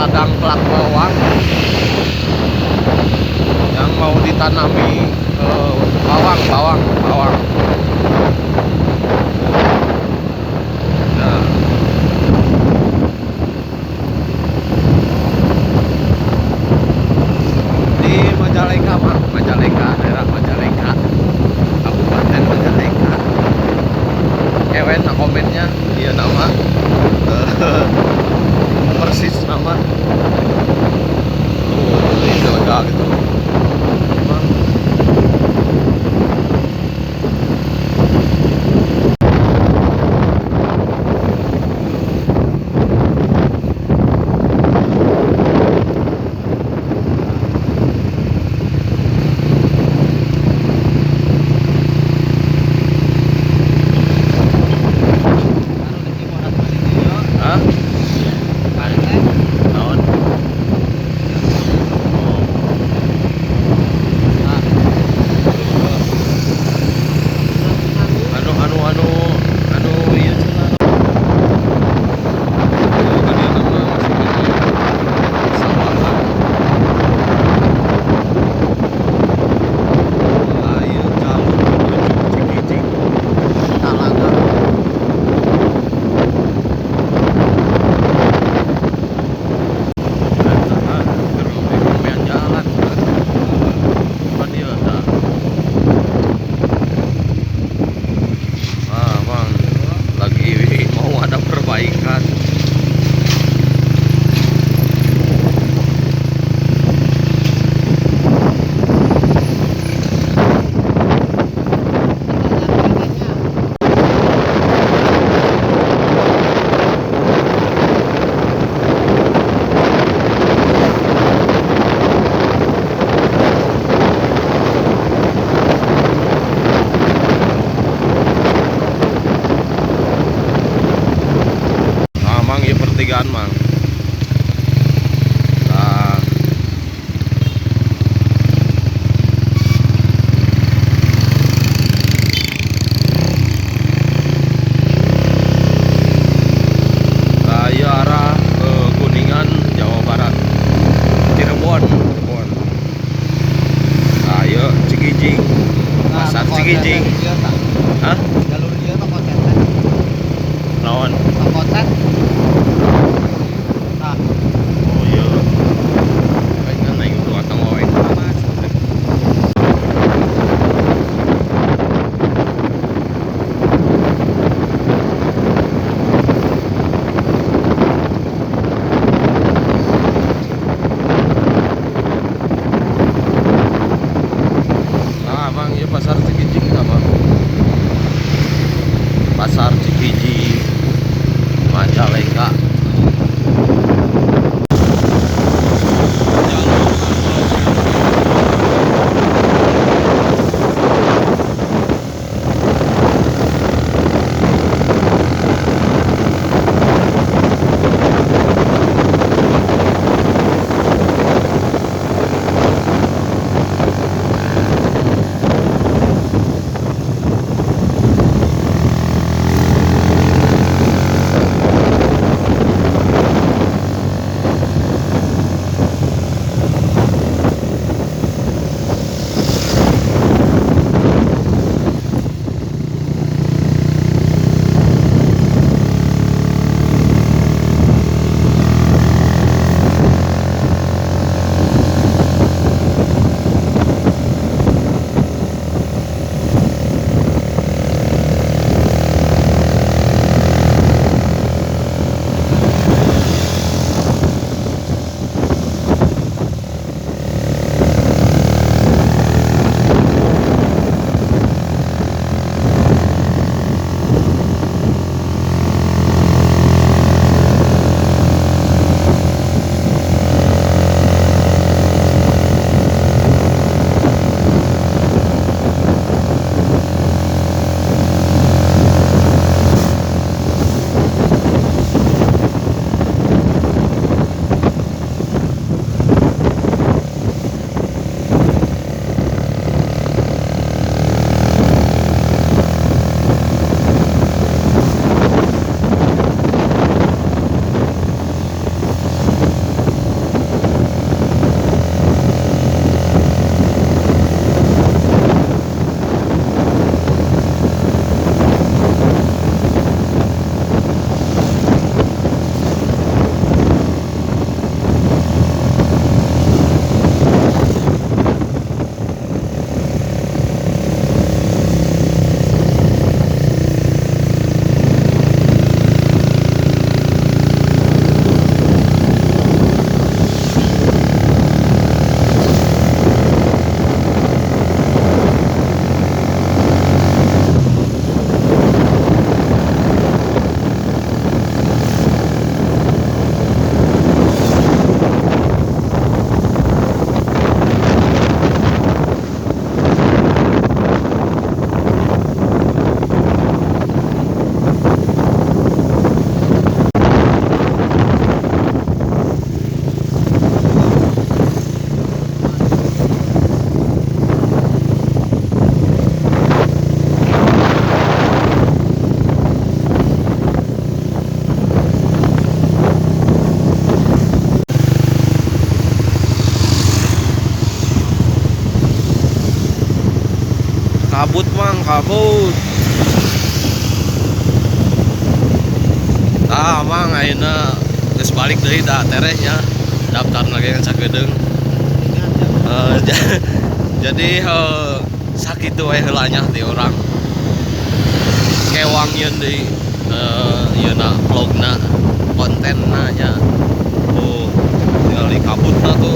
Ladang pelak bawang yang mau ditanami bawang, bawang, bawang. Nah. Di Majalengka, Mak. Majalengka, daerah Majalengka. Kabupaten Majalengka. Ewen nah komennya, iya nama. Persis nama. Tuh, ini lega gitu. Emang. Hah? Naon? Oh. Anu anu anu anu ieu cenah. Oh, ka dieu mah masih keneh sawahan. Nah, ieu jalur menuju Cikijing. Talaga. Eta keur ngombe-ngombean jalan. Kan ieu tah. Ah, Bang, lagi mau ada perbaikan. Nah, Mang, ieu pertigaan, Mang. Nah. Nah, ieu arah ke Kuningan, Jawa Barat. Cirebon, Cirebon. Nah, ieu Cikijing. Pasar Cikijing. Hah? Jalur dia toko set. Naon? Toko set. Nah, Oh iya. Kayaknya naik itu atau wae. Nah, Bang, ieu Pasar Cikijing apa? Pasar Cikijing Majalengka. Kabut. Tah, Mang, ayeuna geus balik deui da tereh nya. Daftar lagi kan sakedeung. Jadi sakitu we heula nya ti urang. Kewang yeun deui ieu na vlogna, kontenna nya. Oh, tinggal di kabutna tuh.